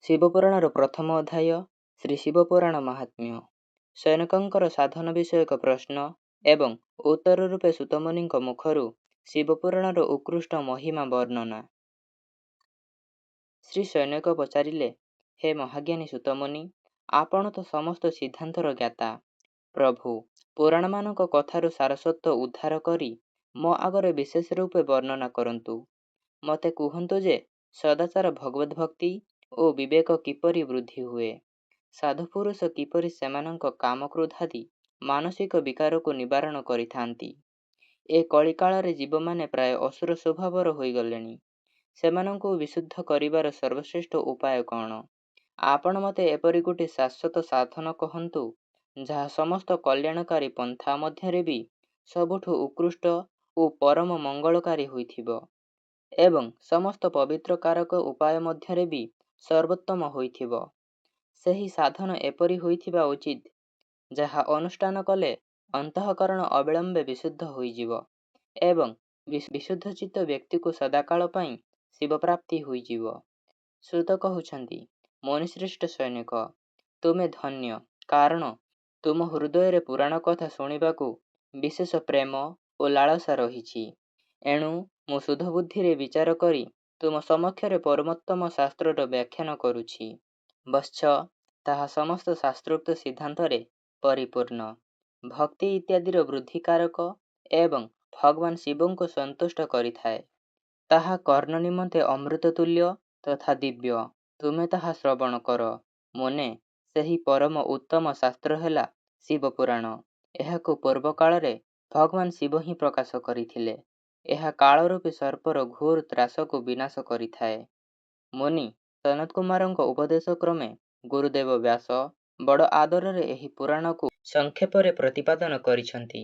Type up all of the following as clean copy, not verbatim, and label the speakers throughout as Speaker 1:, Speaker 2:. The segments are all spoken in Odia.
Speaker 1: ଶିବପୁରାଣର ପ୍ରଥମ ଅଧ୍ୟାୟ, ଶ୍ରୀ ଶିବପୁରାଣ ମାହାତ୍ମ୍ୟ। ଶୌନକଙ୍କର ସାଧନ ବିଷୟକ ପ୍ରଶ୍ନ ଏବଂ ଉତ୍ତର ରୂପେ ସୂତମୁନିଙ୍କ ମୁଖରୁ ଶିବପୁରାଣର ଉତ୍କୃଷ୍ଟ ମହିମା ବର୍ଣ୍ଣନା। ଶ୍ରୀ ଶୌନକ ପଚାରିଲେ, ହେ ମହାଜ୍ଞାନୀ ସୂତମୁନି, ଆପଣ ତ ସମସ୍ତ ସିଦ୍ଧାନ୍ତର ଜ୍ଞାତା। ପ୍ରଭୁ, ପୁରାଣମାନଙ୍କ କଥାରୁ ସାରସତ୍ୱ ଉଦ୍ଧାର କରି ମୋ ଆଗରେ ବିଶେଷ ରୂପେ ବର୍ଣ୍ଣନା କରନ୍ତୁ। ମୋତେ କୁହନ୍ତୁ ଯେ ସଦାଚାର, ଭଗବଦ୍ଭକ୍ତି ଓ ବିବେକ କିପରି ବୃଦ୍ଧି ହୁଏ? ସାଧୁପୁରୁଷ କିପରି ସେମାନଙ୍କ କାମ-କ୍ରୋଧାଦି ମାନସିକ ବିକାରକୁ ନିବାରଣ କରିଥାନ୍ତି? ଏ କଳିକାଳରେ ଜୀବମାନେ ପ୍ରାୟ ଅସୁର ସ୍ୱଭାବର ହୋଇଗଲେଣି। ସେମାନଙ୍କୁ ବିଶୁଦ୍ଧ କରିବାର ସର୍ବଶ୍ରେଷ୍ଠ ଉପାୟ କ'ଣ? ଆପଣ ମୋତେ ଏପରି ଗୋଟିଏ ଶାଶ୍ୱତ ସାଧନ କହନ୍ତୁ, ଯାହା ସମସ୍ତ କଲ୍ୟାଣକାରୀ ପନ୍ଥା ମଧ୍ୟରେ ବି ସବୁଠୁ ଉତ୍କୃଷ୍ଟ ଓ ପରମ ମଙ୍ଗଳକାରୀ ହୋଇଥିବ ଏବଂ ସମସ୍ତ ପବିତ୍ରକାରକ ଉପାୟ ମଧ୍ୟରେ ବି ସର୍ବୋତ୍ତମ ହୋଇଥିବ। ସେହି ସାଧନ ଏପରି ହୋଇଥିବା ଉଚିତ, ଯାହା ଅନୁଷ୍ଠାନ କଲେ ଅନ୍ତଃକରଣ ଅବିଳମ୍ବେ ବିଶୁଦ୍ଧ ହୋଇଯିବ ଏବଂ ବିଶୁଦ୍ଧଚିତ୍ତ ବ୍ୟକ୍ତିକୁ ସଦାକାଳ ପାଇଁ ଶିବପ୍ରାପ୍ତି ହୋଇଯିବ। ସୂତ କହୁଛନ୍ତି, ମୁନିଶ୍ରେଷ୍ଠ ଶୌନକ, ତୁମେ ଧନ୍ୟ, କାରଣ ତୁମ ହୃଦୟରେ ପୁରାଣ କଥା ଶୁଣିବାକୁ ବିଶେଷ ପ୍ରେମ ଓ ଲାଳସା ରହିଛି। ଏଣୁ ମୁଁ ଶୁଦ୍ଧବୁଦ୍ଧିରେ ବିଚାର କରି ତୁମ ସମକ୍ଷରେ ପରମୋତ୍ତମ ଶାସ୍ତ୍ରର ବ୍ୟାଖ୍ୟାନ କରୁଛି। ବତ୍ସ, ତାହା ସମସ୍ତ ଶାସ୍ତ୍ରୋକ୍ତ ସିଦ୍ଧାନ୍ତରେ ପରିପୂର୍ଣ୍ଣ, ଭକ୍ତି ଇତ୍ୟାଦିର ବୃଦ୍ଧିକାରକ ଏବଂ ଭଗବାନ ଶିବଙ୍କୁ ସନ୍ତୁଷ୍ଟ କରିଥାଏ। ତାହା କର୍ଣ୍ଣ ନିମନ୍ତେ ଅମୃତ ତୁଲ୍ୟ ତଥା ଦିବ୍ୟ। ତୁମେ ତାହା ଶ୍ରବଣ କର। ମୁନେ, ସେହି ପରମ ଉତ୍ତମ ଶାସ୍ତ୍ର ହେଲା ଶିବପୁରାଣ। ଏହାକୁ ପୂର୍ବକାଳରେ ଭଗବାନ ଶିବ ହିଁ ପ୍ରକାଶ କରିଥିଲେ। ଏହା କାଳରୂପୀ ସର୍ପର ଘୋର ତ୍ରାସକୁ ବିନାଶ କରିଥାଏ। ମୁନି ସନତ୍କୁମାରଙ୍କ ଉପଦେଶକ୍ରମେ ଗୁରୁଦେବ ବ୍ୟାସ ବଡ଼ ଆଦରରେ ଏହି ପୁରାଣକୁ ସଂକ୍ଷେପରେ ପ୍ରତିପାଦନ କରିଛନ୍ତି।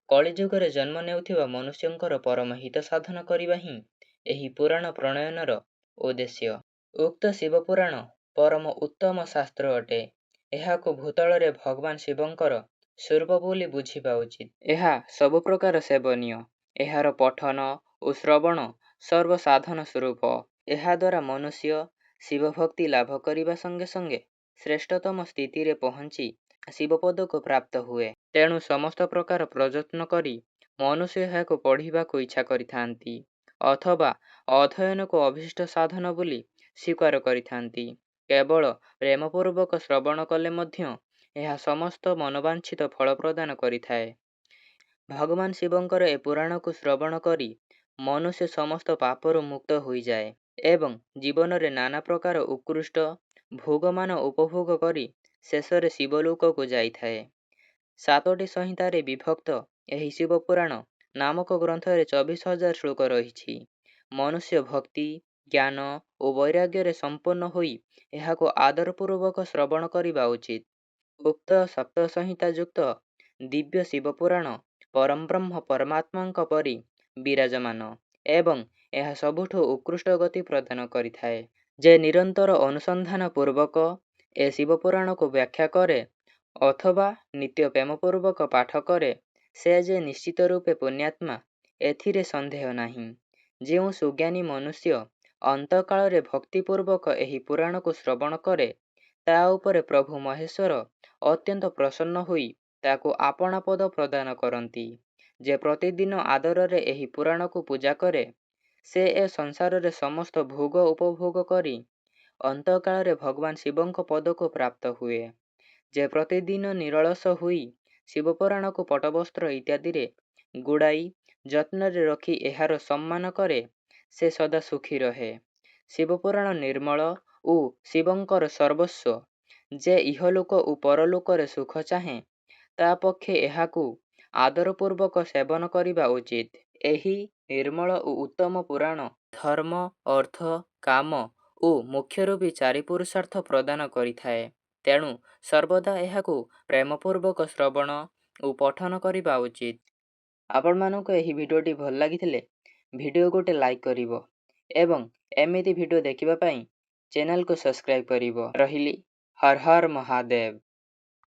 Speaker 1: କଳିଯୁଗରେ ଜନ୍ମ ନେଉଥିବା ମନୁଷ୍ୟଙ୍କର ପରମ ହିତ ସାଧନ କରିବା ହିଁ ଏହି ପୁରାଣ ପ୍ରଣୟନର ଉଦ୍ଦେଶ୍ୟ। ଉକ୍ତ ଶିବପୁରାଣ ପରମ ଉତ୍ତମ ଶାସ୍ତ୍ର ଅଟେ। ଏହାକୁ ଭୂତଳରେ ଭଗବାନ ଶିବଙ୍କର ସ୍ୱରୂପ ବୋଲି ବୁଝିବା ଉଚିତ। ଏହା ସବୁପ୍ରକାର ସେବନୀୟ। ଏହାର ପଠନ ଓ ଶ୍ରବଣ ସର୍ବସାଧନ ସ୍ୱରୂପ। ଏହାଦ୍ୱାରା ମନୁଷ୍ୟ ଶିବଭକ୍ତି ଲାଭ କରିବା ସଙ୍ଗେ ସଙ୍ଗେ ଶ୍ରେଷ୍ଠତମ ସ୍ଥିତିରେ ପହଞ୍ଚି ଶିବପଦକୁ ପ୍ରାପ୍ତ ହୁଏ। ତେଣୁ ସମସ୍ତ ପ୍ରକାର ପ୍ରଯତ୍ନ କରି ମନୁଷ୍ୟ ଏହାକୁ ପଢ଼ିବାକୁ ଇଚ୍ଛା କରିଥାନ୍ତି ଅଥବା ଅଧ୍ୟୟନକୁ ଅଭୀଷ୍ଟ ସାଧନ ବୋଲି ସ୍ୱୀକାର କରିଥାନ୍ତି। କେବଳ ପ୍ରେମପୂର୍ବକ ଶ୍ରବଣ କଲେ ମଧ୍ୟ ଏହା ସମସ୍ତ ମନୋବାଞ୍ଛିତ ଫଳ ପ୍ରଦାନ କରିଥାଏ। ଭଗବାନ ଶିବଙ୍କର ଏ ପୁରାଣକୁ ଶ୍ରବଣ କରି ମନୁଷ୍ୟ ସମସ୍ତ ପାପରୁ ମୁକ୍ତ ହୋଇଯାଏ ଏବଂ ଜୀବନରେ ନାନା ପ୍ରକାର ଉତ୍କୃଷ୍ଟ ଭୋଗମାନ ଉପଭୋଗ କରି ଶେଷରେ ଶିବଲୋକକୁ ଯାଇଥାଏ। ସାତୋଟି ସଂହିତାରେ ବିଭକ୍ତ ଏହି ଶିବପୁରାଣ ନାମକ ଗ୍ରନ୍ଥରେ 24,000 ଶ୍ଳୋକ ରହିଛି। ମନୁଷ୍ୟ ଭକ୍ତି, ଜ୍ଞାନ ଓ ବୈରାଗ୍ୟରେ ସମ୍ପନ୍ନ ହୋଇ ଏହାକୁ ଆଦରପୂର୍ବକ ଶ୍ରବଣ କରିବା ଉଚିତ। ଉକ୍ତ ସପ୍ତସଂହିତାଯୁକ୍ତ ଦିବ୍ୟ ଶିବପୁରାଣ ପରଂବ୍ରହ୍ମ ପରମାତ୍ମାଙ୍କ ପରି ବିରାଜମାନ ଏବଂ ଏହା ସବୁଠୁ ଉତ୍କୃଷ୍ଟ ଗତି ପ୍ରଦାନ କରିଥାଏ। ଯେ ନିରନ୍ତର ଅନୁସନ୍ଧାନ ପୂର୍ବକ ଏ ଶିବପୁରାଣକୁ ବ୍ୟାଖ୍ୟା କରେ ଅଥବା ନିତ୍ୟ ପ୍ରେମପୂର୍ବକ ପାଠ କରେ, ସେ ଯେ ନିଶ୍ଚିତ ରୂପେ ପୁଣ୍ୟାତ୍ମା, ଏଥିରେ ସନ୍ଦେହ ନାହିଁ। ଯେଉଁ ସୁଜ୍ଞାନୀ ମନୁଷ୍ୟ ଅନ୍ତଃକାଳରେ ଭକ୍ତିପୂର୍ବକ ଏହି ପୁରାଣକୁ ଶ୍ରବଣ କରେ, ତା' ଉପରେ ପ୍ରଭୁ ମହେଶ୍ୱର ଅତ୍ୟନ୍ତ ପ୍ରସନ୍ନ ହୋଇ ତାକୁ ଆପଣା ପଦ ପ୍ରଦାନ କରନ୍ତି। ଯେ ପ୍ରତିଦିନ ଆଦରରେ ଏହି ପୁରାଣକୁ ପୂଜା କରେ, ସେ ଏ ସଂସାରରେ ସମସ୍ତ ଭୋଗ ଉପଭୋଗ କରି ଅନ୍ତଃକାଳରେ ଭଗବାନ ଶିବଙ୍କ ପଦକୁ ପ୍ରାପ୍ତ ହୁଏ। ଯେ ପ୍ରତିଦିନ ନିରଳସ ହୋଇ ଶିବପୁରାଣକୁ ପଟବସ୍ତ୍ର ଇତ୍ୟାଦିରେ ଗୁଡ଼ାଇ ଯତ୍ନରେ ରଖି ଏହାର ସମ୍ମାନ କରେ, ସେ ସଦା ସୁଖୀ ରହେ। ଶିବପୁରାଣ ନିର୍ମଳ ଓ ଶିବଙ୍କର ସର୍ବସ୍ୱ। ଯେ ଇହଲୋକ ଓ ପରଲୋକରେ ସୁଖ ଚାହେଁ, ତା' ପକ୍ଷେ ଏହାକୁ ଆଦରପୂର୍ବକ ସେବନ କରିବା ଉଚିତ। ଏହି ନିର୍ମଳ ଓ ଉତ୍ତମ ପୁରାଣ ଧର୍ମ, ଅର୍ଥ, କାମ ଓ ମୋକ୍ଷରୂପୀ ଚାରି ପୁରୁଷାର୍ଥ ପ୍ରଦାନ କରିଥାଏ। ତେଣୁ ସର୍ବଦା ଏହାକୁ ପ୍ରେମପୂର୍ବକ ଶ୍ରବଣ ଓ ପଠନ କରିବା ଉଚିତ। ଆପଣମାନଙ୍କୁ ଏହି ଭିଡ଼ିଓଟି ଭଲ ଲାଗିଥିଲେ ଭିଡ଼ିଓ ଗୋଟେ ଲାଇକ୍ କରିବ ଏବଂ ଏମିତି ଭିଡ଼ିଓ ଦେଖିବା ପାଇଁ ଚ୍ୟାନେଲକୁ ସବସ୍କ୍ରାଇବ୍ କରିବ। ରହିଲି, ହର ହର ମହାଦେବ।